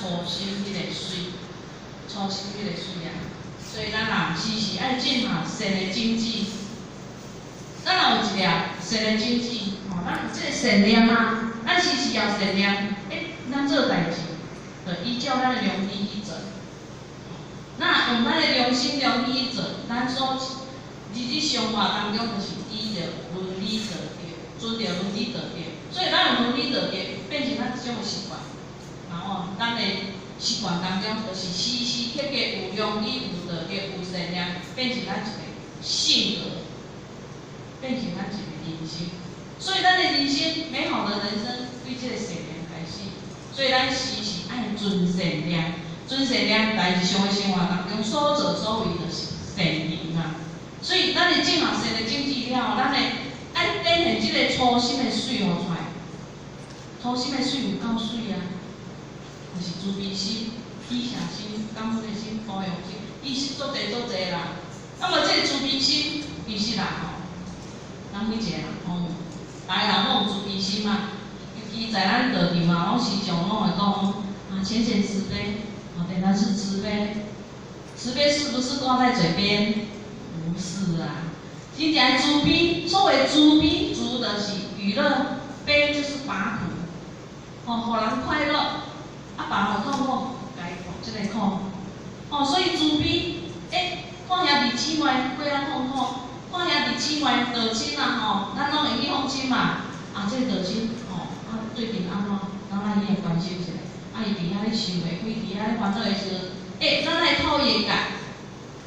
初心彼個媠，初心彼個媠啊。所以咱啊，時時愛種下善的種子。咱若有一粒善的種子，吼，咱有這个善念啊，咱時時有善念，咱做代誌，就依照咱的良知去做。那用咱的良心良知去做，咱所日日生活當中就是依著倫理道德，遵著倫理道德。所以咱用倫理道德變成咱一種的習慣，然後咱的習慣當中就是時時刻刻有良知、有道德、有善念，變成咱一个性格，變成咱一个人生。所以咱的人生美好的人生，對這个善念開始。所以咱時時愛存善念，存善念在日常的生活當中所作所為就是善行嘛。所以咱的種下善的種子了後，咱會愛展現這个初心的媠予出來。初心的媠有夠媠啊，就是慈悲心、喜捨心、感恩的心、包容心，伊是足濟足濟啦。那麼這个慈悲心，其實啦吼，咱每一個人吼，大家人攏有慈悲心嘛。尤其在咱道場嘛，攏時常攏會講啊，淺顯慈悲，哦，對，那是慈悲。慈悲是不是掛在嘴邊？不是啊。真正慈悲，所謂慈悲，慈就是與樂，悲就是拔苦，哦，予人快樂，啊，別人痛苦，解脫這个苦。哦，所以慈悲，看兄弟姊妹過啊痛苦，看兄弟姊妹道親啊吼，咱攏會去訪親嘛。啊，這个道親吼，啊，最近按怎，咱愛去關心一下。啊，伊佇遐咧想袂開，佇遐咧煩惱的時陣，咱愛透伊的解。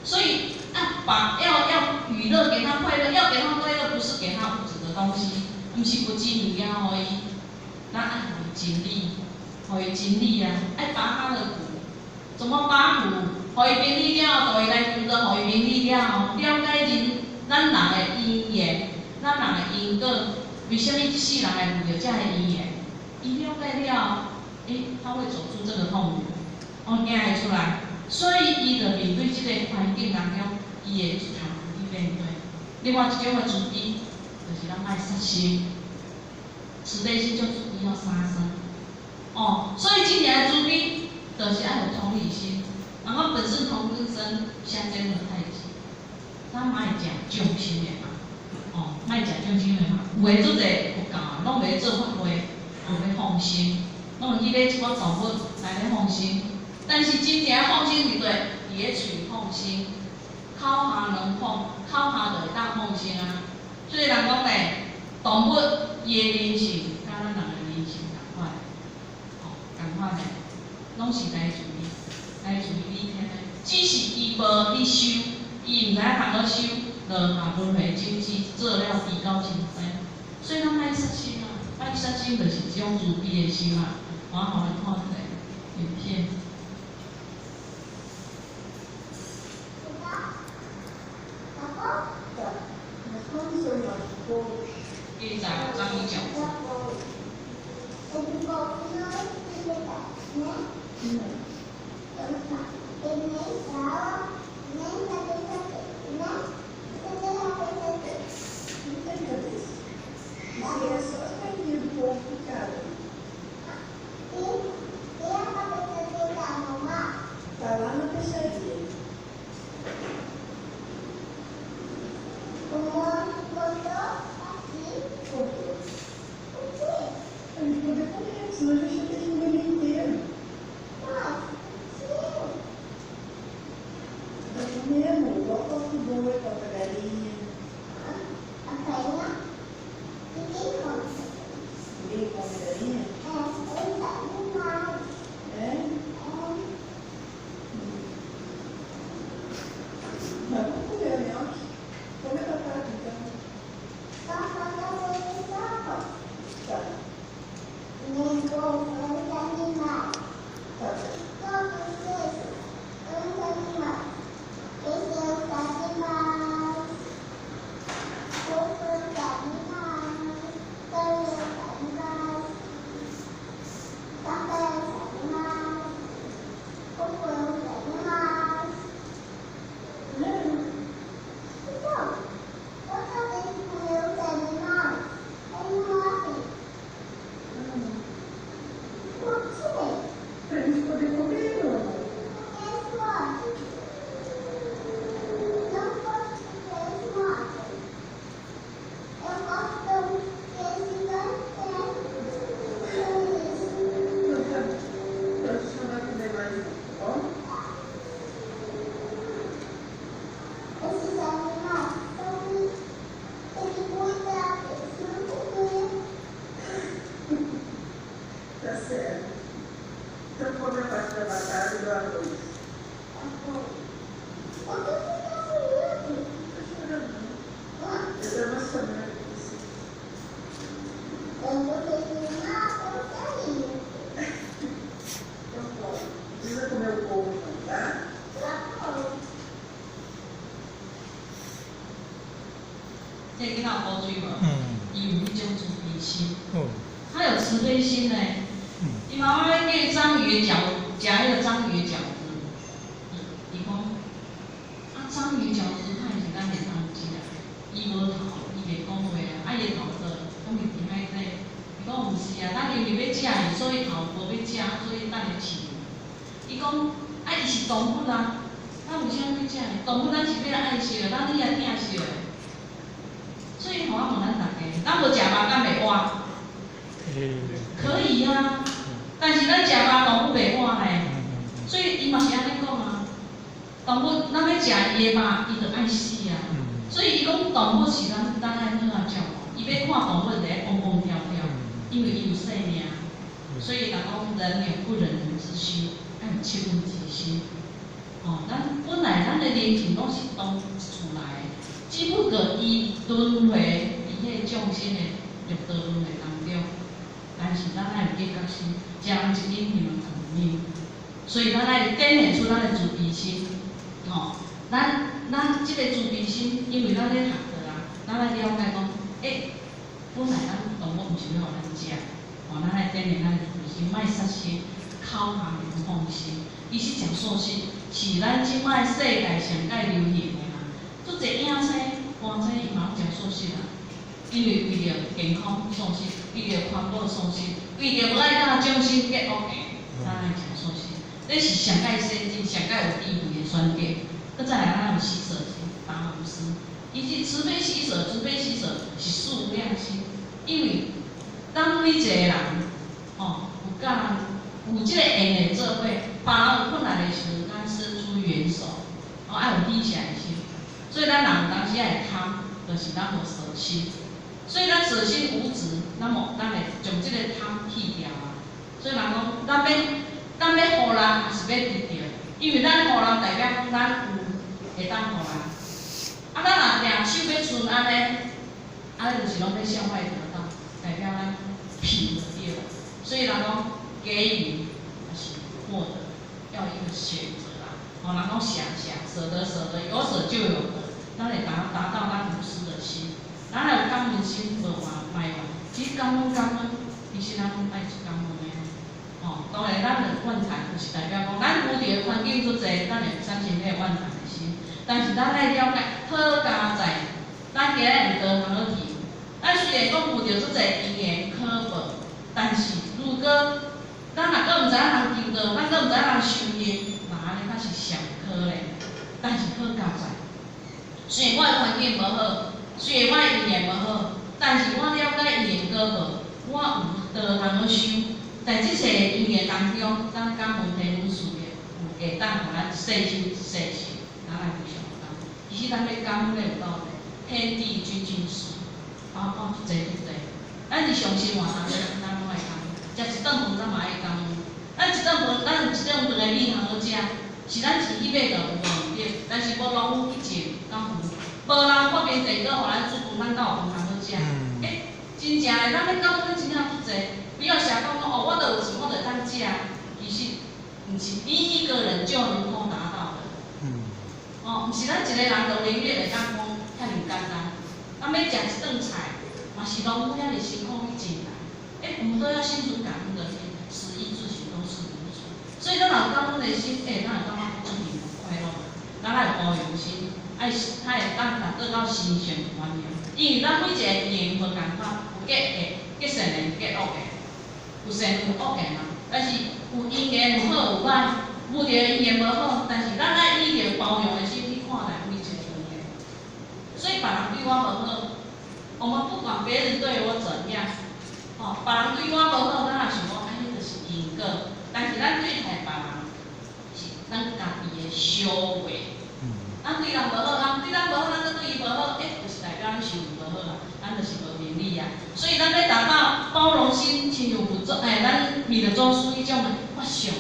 所以啊，把要與樂，給他快樂，要給他快樂，不是給他物質的東西，毋是物質物件予伊，咱愛予伊真理，予伊真理啊，愛拔他的苦。怎麼拔苦？予伊明理了後，導伊來求道，予伊明理了後，了解人咱人的因緣，咱人的因果，為啥物這世人會遇著這个因緣？伊了解了後，他會走出這個痛苦，哦，行會出來。所以伊就面對這个環境當中，伊會坦然去面對。另外一種的慈悲，就是咱愛殺生，慈悲心就是不要殺生。哦，所以真正的慈悲，就是愛有同理心。人講本是同根生，相煎何太急。咱莫食眾生的嘛，哦，莫食眾生的嘛。有的足濟佛教啊，攏袂做法會，有咧放生，攏會去買一寡動物來咧放生。但是真正放生佇佗，佇咧喙放生，口下能放，口下就會當放生啊。所以人講咧，動物伊的靈性，佮咱人的靈性仝款，哦，仝款的，攏是來自於來自於理天的。只是伊無去修，伊毋知影通好修，落下輪迴種子，做了豬狗畜生。所以咱莫殺生啊，莫殺生就是一種慈悲的心啊。我予咱看一个影片。記載章魚餃子。 Ninguém come galinha? Então come a parte da batata e do arroz. Tá bom. O que você tá chorando? Não tô chorando, não. Eu tô emocionada com você. Eu vou terminar a porcaria. Então come. Não precisa comer o polvo não, tá? Tá bom. 這个囡仔有古錐無？嗯。伊有彼種慈悲心。哦。他有慈悲心呢。伊媽媽欲叫章魚餃，食彼个章魚餃子。伊講，啊章魚餃子敢會是咱會當食？伊無頭，伊袂講話啊，啊伊的頭佇攏是佇海底。伊講毋是啊，咱因為欲食伊，所以頭無欲食，所以等下飼。伊講，啊伊是動物啊，咱為啥物欲食伊？動物咱是欲來愛惜的，咱欲來疼惜的。所以予我問咱逐家，咱無食肉敢袂活？可以啊，但是咱食肉動物袂活呢。所以伊嘛是按呢講啊，動物咱欲食伊的肉，伊就愛死啊。所以伊講動物是咱咱愛好好照顧，伊欲看動物就愛蹦蹦跳跳，因為伊有生命。所以人講人有不忍人之心，愛有惻隱之心。哦，咱本來咱的靈性攏是當厝內的，只不過伊輪迴佇彼個眾生的六道輪迴當中，但是咱愛有警覺心，食人一斤兩兩，所以咱愛展現出咱的慈悲心。吼，咱咱這個慈悲心，因為咱咧學的啊，咱愛了解講，欸，本來咱動物毋是欲予咱食，吼，咱愛展現咱的慈悲心，莫殺生，口含放生。其實食素食是咱這擺世界上蓋流行的啦。足濟影星、歌星伊嘛攏食素食啊，因為為著健康素食，為著環保素食，為著無愛佮眾生結惡緣，咱愛食素食。這是上蓋先進、上蓋有智慧的選擇。閣再來，咱有喜捨心、達無私。其實慈悲喜捨、慈悲喜捨是四無量心，因為當每一個人，吼，有佮人有這個緣的做伙，別人有困難的時陣，咱伸出援手，哦，愛有喜捨的心。所以咱人有當時會貪，就是咱無捨心。所以咱捨心無執，那麼咱會將這個貪去掉啊。所以人講，咱欲咱欲予人，抑是欲得著？因為咱予人代表講咱有會當予人。啊，咱若定手欲伸按呢，按呢就是攏欲向外得到，代表咱貧就對了。所以人講給予抑是獲得，要一個選擇啦。吼，人講捨捨捨得捨得，有捨就有得，咱會達達到咱無私的心。咱若有感恩心，無埋怨。其實感恩感恩，其實咱攏愛感恩的。吼，當然咱有怨嘆，就是代表講，咱遇著的環境足濟，咱會產生彼個怨嘆的心。但是咱愛了解，好佳哉，咱今日有道通好去。咱雖然講遇著足濟因緣苦報，但是如果咱若閣毋知影通求道，咱閣毋知影通修行，那按呢才是上可憐。但是好佳哉，雖然我的環境無好，雖然我的因緣無好，但是我了解因緣果報，我有道通好修。在這些因緣當中，咱感恩天恩師的有會當予咱細心細心，咱來非常感恩。其實咱欲感恩的有夠濟，天地君親師，包括足濟足濟。咱日常生活當中，咱攏愛感恩。食一頓飯，咱嘛愛感恩。咱一頓飯，咱有一頓飯的米通好食，是咱錢去買就有無毋對，但是無農夫去種，敢有？無人發明電鍋，予咱煮飯，咱敢有飯通好食？欸，真正的，咱欲感恩真正足濟。不要想講哦，我都有錢，我就會當食。其實，毋是你一個人就能夠達到的。哦，毋是咱一個人就能力會當講遐爾簡單。咱欲食一頓菜，嘛是農夫遐爾辛苦去種來。欸，我們都要心存感恩的心，食衣住行都是如此。所以咱若有感恩的心，欸，咱會感覺足幸福快樂。咱愛有包容心，愛才會當達到神聖環境。因為咱每一個因緣無仝款，有結的、結善緣、結惡緣，有善有惡緣嘛。但是有因緣有好有歹，無著因緣無好，但是咱愛以著包容的心去看待每一個因緣。所以別人對我無好，我們不管別人對我怎樣，吼，別人對我無好，咱也想講，按呢就是因果。但是咱對待別人，是咱家己的修為。咱對人無好，人對咱無好，咱閣對伊無好，欸，就是代表咱修為無好啊，咱就是無明理啊。所以咱欲達到包容心，親像佛祖，欸，咱彌勒祖師彼種的法相。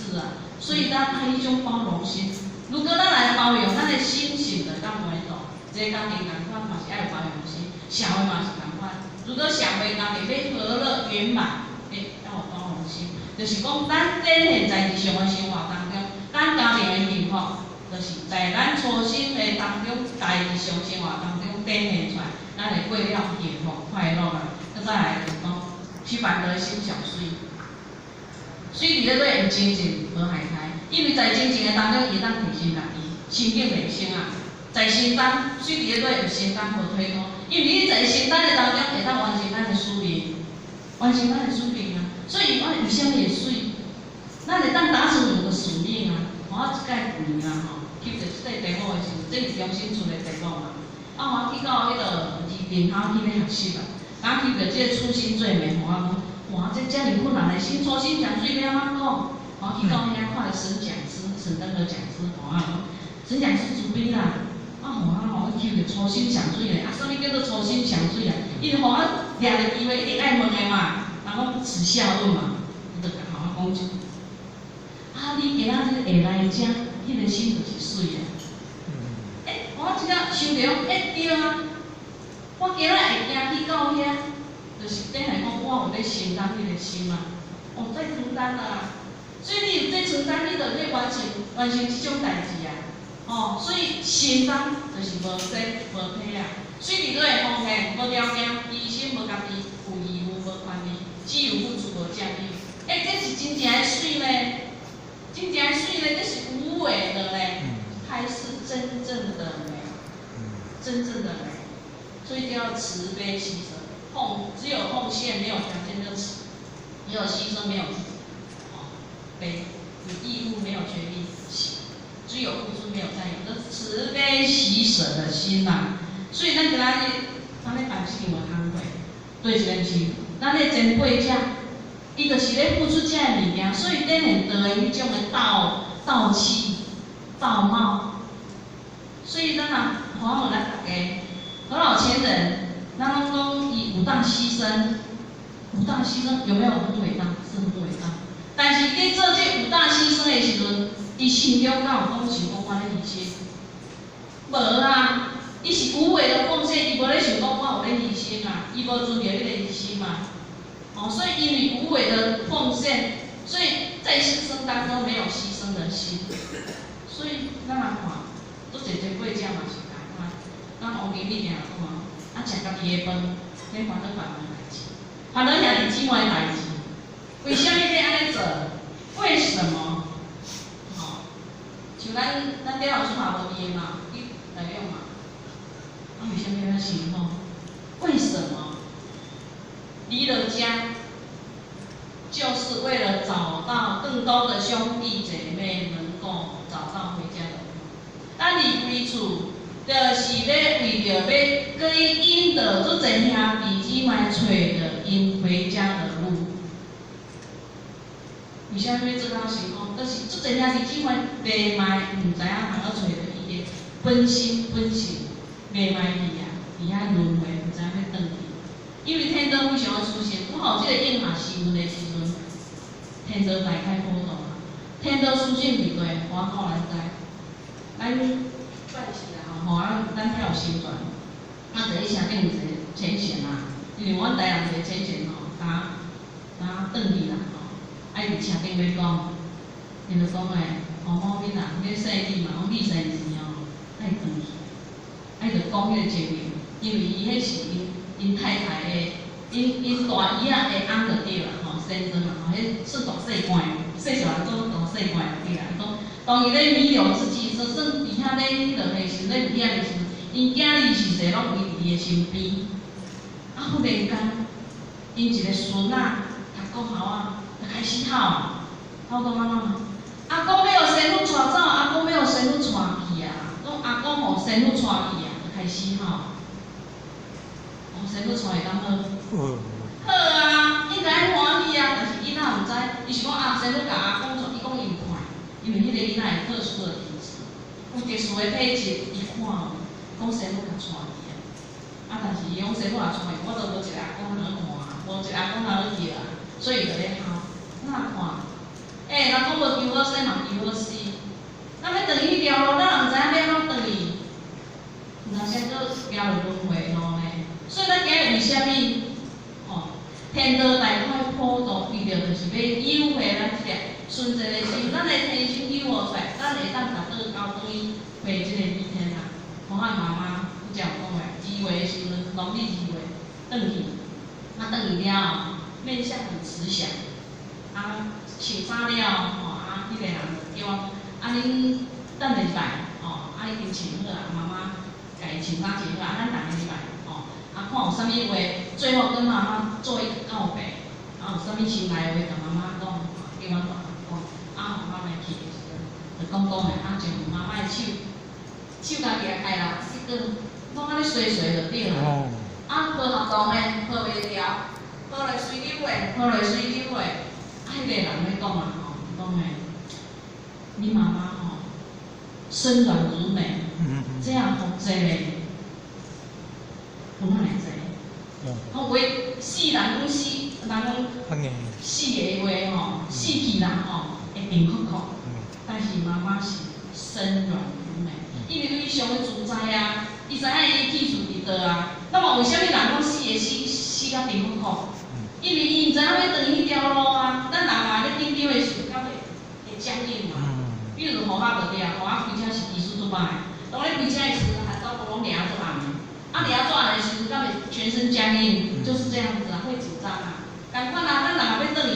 智啊。所以咱愛彼種包容心。如果咱來包容，咱的心性就較滿足。這個家庭仝款嘛是愛有包容心，社會嘛是仝款。如果社會家庭欲和樂圓滿，欸，要有包容心，就是講咱展現在日常的生活當中，咱家庭的幸福，就是在咱初心的當中，在日常生活當中展現出來，咱會過了幸福快樂啊。閣再來就是講，虛凡的心上媠，媠佇咧做毋精進，無害開，因為在精進的當中，伊會當提升家己，心境提升啊。在承擔，媠佇咧做有承擔無推脫，因為你在承擔的當中，會當完成咱的使命，完成咱的使命啊。所以我為啥物會媠？咱會當達成我們的使命啊！我這擺舊年啊吼，去著這個題目的時陣，這是中心出的題目嘛。啊，我去到彼個林口去欲學習啊，剛去著這個初心最美，予我講，哇，這遮爾困難的心，初心上媠欲按怎講？我去到遐看著沈講師，沈登和講師，予我講，沈講師慈悲啦。啊，予我吼去著初心上媠咧，啊，啥物叫做初心上媠啊？伊就予我掠著機會一定愛問的嘛，人講不恥下問嘛，伊就予我講一句。啊，你今仔日會來遮，彼個心就是媠啊。欸，我這個想著，欸，對啊，我今仔會行去到遐，就是等於講我有咧承擔彼個心啊，哦，在承擔啊。所以你有這承擔，你就欲完成這種代誌啊。哦，所以承擔就是無說無體啊。媠佇佗會奉獻，無條件，犧牲無家己，有義務無權利，只有付出無佔有。欸，這是真正的媠呢，真正的媠呢，這是無偽的呢，才是真正的美，真正的美。所以叫慈悲喜捨，只有奉獻沒有條件就慈，只有犧牲沒有自己，哦，悲，有義務沒有權利，喜，只有付出沒有佔有，這是慈悲喜捨的心呐。所以咱今仔日，咱咧辦這場的工課，對一個毋是，咱咧前輩者，伊就是咧付出這個物件，所以展現道的彼種的道氣、道貌。所以咱若看問咱大家，何老前人，咱攏講伊五大犧牲，五大犧牲有沒有很偉大？是很偉大。但是佇做這五大犧牲的時陣，伊心中敢有講想講我咧犧牲？無啊，伊是無偽的奉獻，伊無咧想講我有咧犧牲啊，伊無存著彼個犧牲嘛。哦，所以因為無偽的奉獻，所以在犧牲當中沒有犧牲的心。所以咱來看，足濟前輩者嘛是仝款。咱王經理定講啊，食家己的飯，咧煩惱別人的代誌，煩惱兄弟姊妹的代誌。為啥物欲按呢做？為什麼？吼，像咱頂老師嘛無佇的嘛，去台中嘛。啊，為啥物遐辛苦？為什麼？離了家，就是為了找到更多的兄弟姐妹，能夠找到回家的路。咱離開厝，就是欲為著欲去引導足濟兄弟姊妹揣著𪜶回家的路。為啥物欲做到辛苦？就是足濟兄弟姊妹袂賣，毋知影通去揣著伊的本心本性，袂賣去啊，佇遐輪迴，毋知影欲轉去。因為天道非常的殊勝，我予這個應下時運的時陣，天道大開普度啊！天道殊勝佇佗，我靠咱知。咱拜時啊吼，啊，咱遐有薪傳，啊，就去車頂有一個淺顯啊，因為阮台南一個淺顯吼，敢轉去啦吼，啊，伊佇車頂欲講，伊就講欸，某某囡仔，你姓李嘛，講李先生哦，愛轉去，啊，伊就講彼個情形，因為伊彼是𪜶太太的，𪜶大姨仔的翁就對啦，吼，先生嘛，吼，彼算大細官，細細漢做大細官就對啦。伊講，當伊咧彌留之際，說算佇遐咧彼落的時陣，咧佇遐的時陣，𪜶囝兒是勢攏圍佇伊的身邊，啊，忽然間，𪜶一個孫仔讀國校啊，就開始吼，吼講按怎？阿公欲予師父帶走，阿公欲予師父帶去啊！講阿公予師父帶去啊，就開始吼。予師父帶會敢好？好啊，應該愛歡喜啊，但是囡仔毋知，伊想講啊，師父共阿公帶，伊講伊有看，因為彼個囡仔有特殊的體質，有特殊的體質，伊看有，講師父共帶去啊。啊，但是伊講師父若帶去，我都無一個阿公通去看，無一個阿公通去叫啊，所以伊就咧哭。哪看？欸，人講無求好，天道大海普渡，为著就是欲诱惑咱这个纯净的心，咱的天心诱惑出来，咱会当达到交转去回这个西天啊。我汉妈妈拄才有讲的，2月的时阵，农历2月转去，啊转去了后，面相很慈祥，啊穿衫了吼，啊彼个人就叫我，啊恁等下礼拜吼，啊已经穿好啊，妈妈共伊穿衫穿好啊，咱逐个礼拜吼，啊看有啥物话，最后跟妈妈做一个告别，啊有啥物心内话共妈妈讲，叫阮大人讲，啊妈妈去的时阵，就讲讲的，啊将妈妈的手，手共举开啦，结果拢按呢随随就对啦。啊，抱合同的抱袂牢，抱落水溜的，抱落水溜的，啊，彼个人咧讲啊吼，伊讲的，你妈妈吼，身软如棉，这样福济咧，有哪会济？吼话死人讲死，人讲死的话吼，死去人吼会硬壳壳，但是妈妈是身软如棉，因为伊上个自在啊，伊知影伊去处伫佗啊。那么为啥物人讲死会死死甲硬壳壳？因为伊毋知影欲转彼条路啊。咱人嘛咧紧张的时阵，较会会僵硬嘛。比如雨仔就对啊，雨仔开车是技术足歹的，当咧开车的时阵，还走路拢掠足暗的，啊掠足暗的时阵，敢会全身僵硬，就是这样子啊，会紧张啊。仝款啊，咱人若欲转去，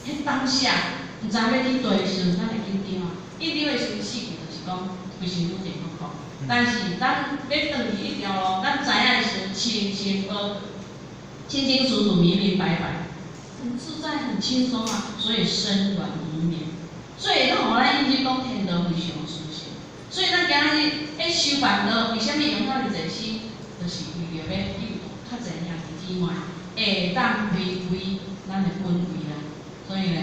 彼当下毋知欲去佗的时阵，咱会紧张啊。紧张的时阵，死去就是讲规身躯定壳壳。但是咱欲转去彼条路，咱知影的时阵，清清清清楚楚、明明白白，很自在、很轻松啊。所以身软如棉，所以咱予咱印证讲天道非常殊胜。所以咱今日咧修办道，为啥物用遮尔济心？就是为著欲救度较济兄弟姊妹，会当回归咱的本位啊。所以呢，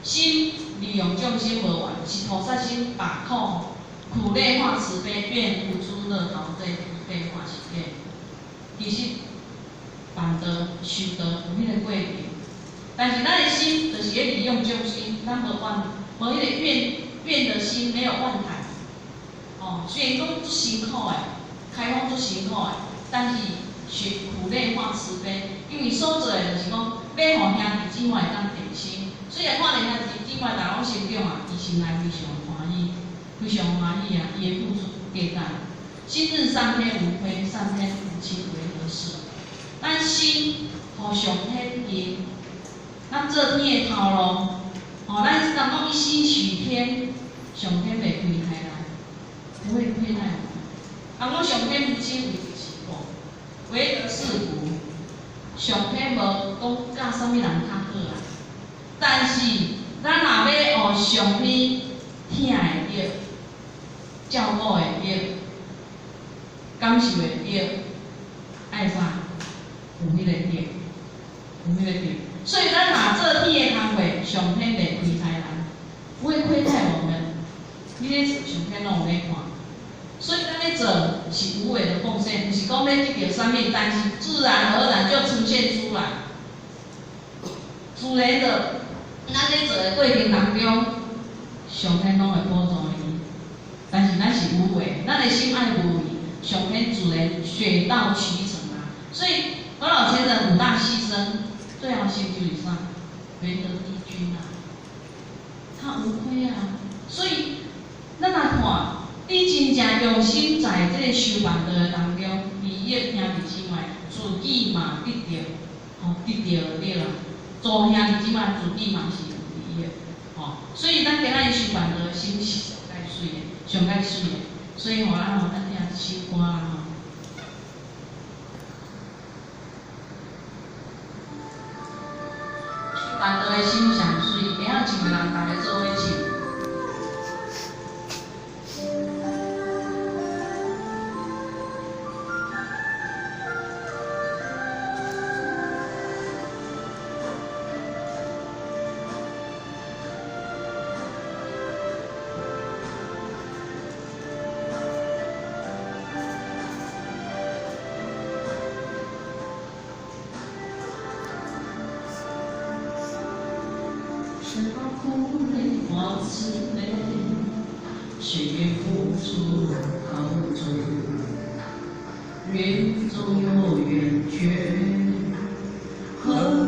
心利用众生无怨，是菩萨心把苦苦乐化慈悲，愿无诸乐陶醉，疲惫化喜悦。其实办道修道有彼个过程，但是咱的心就是咧利用众生，咱无怨，无彼个怨怨的心，没有怨叹。哦，虽然讲足辛苦的，开放足辛苦的，但是学苦乐化慈悲，因为所做的就是讲，欲予兄弟姊妹会当提升。虽然看著兄弟姊妹逐拢成长啊，伊心内非常欢喜，非常欢喜啊！伊的付出价值。今日三天无亏，三天无亲为何事？咱心予上天用，咱做天的头路，吼，咱人讲一心许天，上天袂亏待咱，不会亏待我们。人讲上天无亲为是福，唯德是福。上天无讲教啥物人较好啊，但是咱若欲予上天疼会著，照顾会著，感受会著，爱啥？有彼个德，有彼个德。所以咱若做天的工课，上天袂亏待咱，不会亏待我们。你咧做，上天拢有咧看。所以咱咧做是无伪的奉献，毋是讲欲得到啥物，但是自然而然就呈现出来。自然的，咱咧做的过程当中，上天拢会补助你。但是咱是无伪，咱的心爱无伪，上天自然水到渠成啊。所以何老先生五大牺牲，最后成就是啥？圆得帝君啊，他无亏啊。所以咱来看，你真正用心在这个修办道的当中，利益兄弟姊妹，自己嘛得著，吼得著对啦。做兄弟姊妹自己嘛是有利益，吼。所以咱今仔日修办道的心是上盖媠的，上盖媠的。所以吼，咱吼咱听一首歌啦吼。修办道的心上媠，会晓唱的人，逐家做伙唱。苦累化慈悲，谁愿付出陶醉？缘总有圆缺，何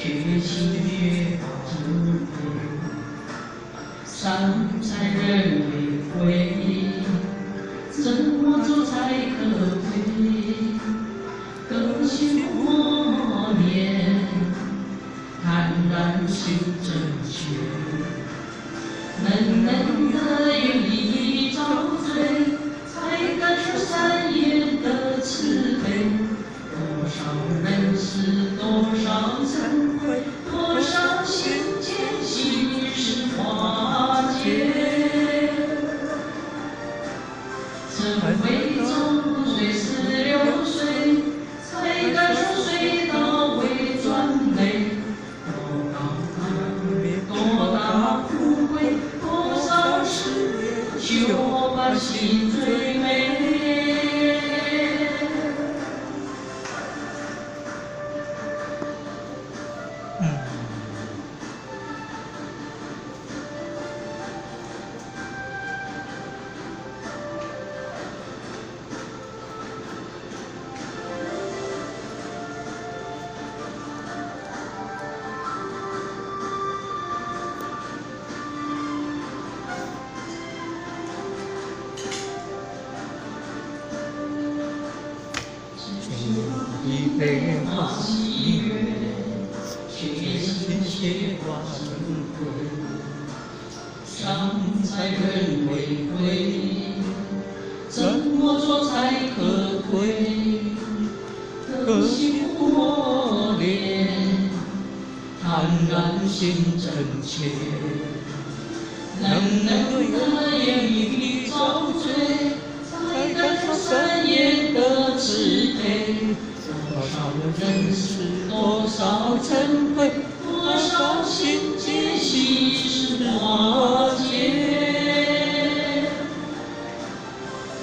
学习越智慧，善财人为贵，怎麼做才可貴？更修磨練，坦然心正確，能能得遠離造罪，才感受三業的慈悲。多少人世，多少塵灰，多少心間心事化解。塵灰中無水似流水，才感受水到會轉淚。多高大，多大富貴，多少事求把心最美。一杯花喜悦，学心学化成灰，善财人为贵，怎麼做才可貴？可修磨練，坦然心正確，能能得遠離造罪，才感受三業的慈悲。多少人世，多少塵灰，多少心結心事化解。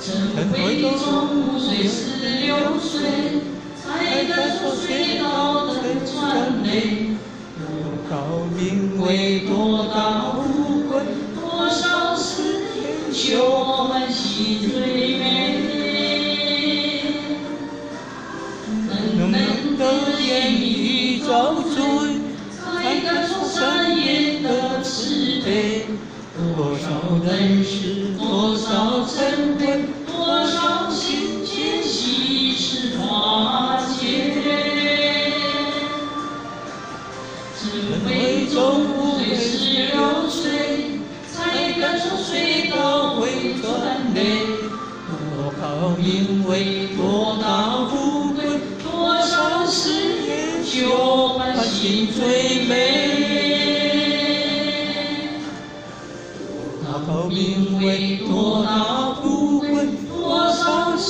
塵灰中無水似流水，才感受水到的傳淚。多高明為多大富貴，多少事求歡喜最美。能能得遠離造罪，才感受三業的慈悲。多少人世，多少塵灰，多少心結心事化解。塵灰中無水似流水，才感受水到會轉淚。多高明為多大富貴，多少事求歡喜最美。多高明為多大富貴，多少事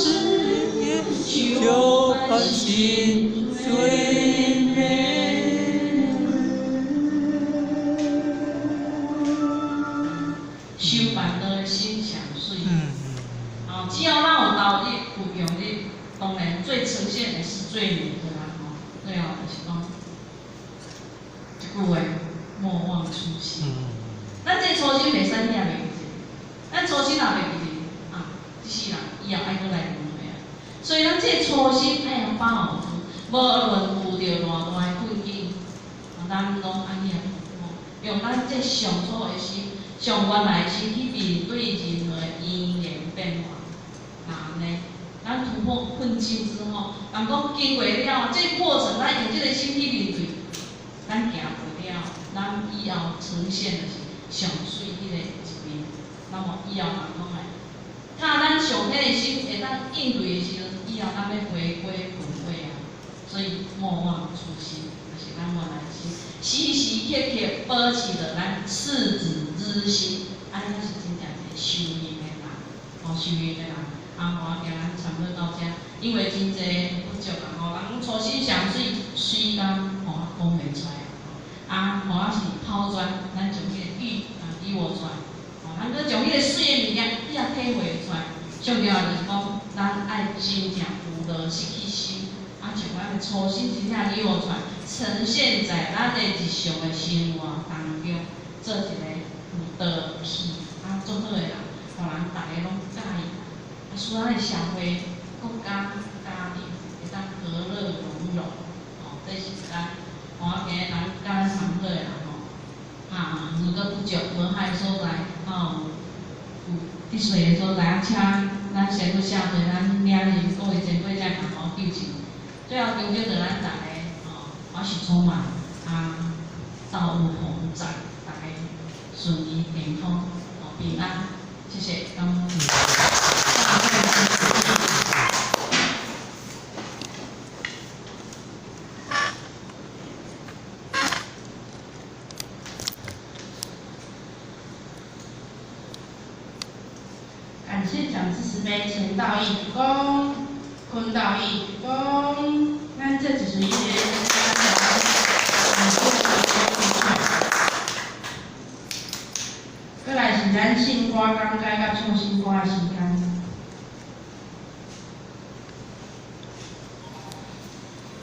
求歡喜最美。修煩惱的心上水。哦，只要咱有投入、有用力，當然最呈現的是最美的啦，吼。對哦，就是講這句話，莫忘初心。咱這初心袂使爾袂記者，咱初心若袂記得，啊，這世人以後愛閣來輪迴啊。所以咱這初心愛予把握住，無論遇著偌大的困境，咱攏愛爾突破，用咱這上初的心、上原來的心去面對任何的因緣變化。那按呢，咱突破困境之後，人講經過了，這個過程，咱用這個心去面對，咱行過了，咱以後呈現的是上媠彼個一面。那麼以後人講的，靠咱上彼個心會當應對的時陣，以後咱欲回歸本位啊。所以莫忘初心，就是咱原來的心，時時刻刻保持著咱赤子之心，按呢才是真正一個修行的人，哦，修行的人。啊，我今咱差不多到遮，因為真濟不足啊，吼，人初心上媠，媠到吼講袂出來，啊，我是拋磚，咱將彼個玉啊比我出來，吼，咱閣將彼個媠的物件，你也體會會出來。上重要就是講，咱愛真正有落實去修，啊，將咱的初心真正比我出來，呈現在咱的日常的生活當中，做一個有道氣啊，足好的人，予人逐家攏佮意。使咱的社會、國家、家庭會當和樂融融，哦，這是咱我今日人足无海的所在，吼，有滴水的所在，啊，请咱先去写做咱领人各位前辈才共好救济。最后强调着咱逐个，吼，我是充满啊，道物同在，逐家顺利健康，吼平安，谢谢，感恩。感谢讲师慈悲陈道义公，坤道义公，咱这就是一个。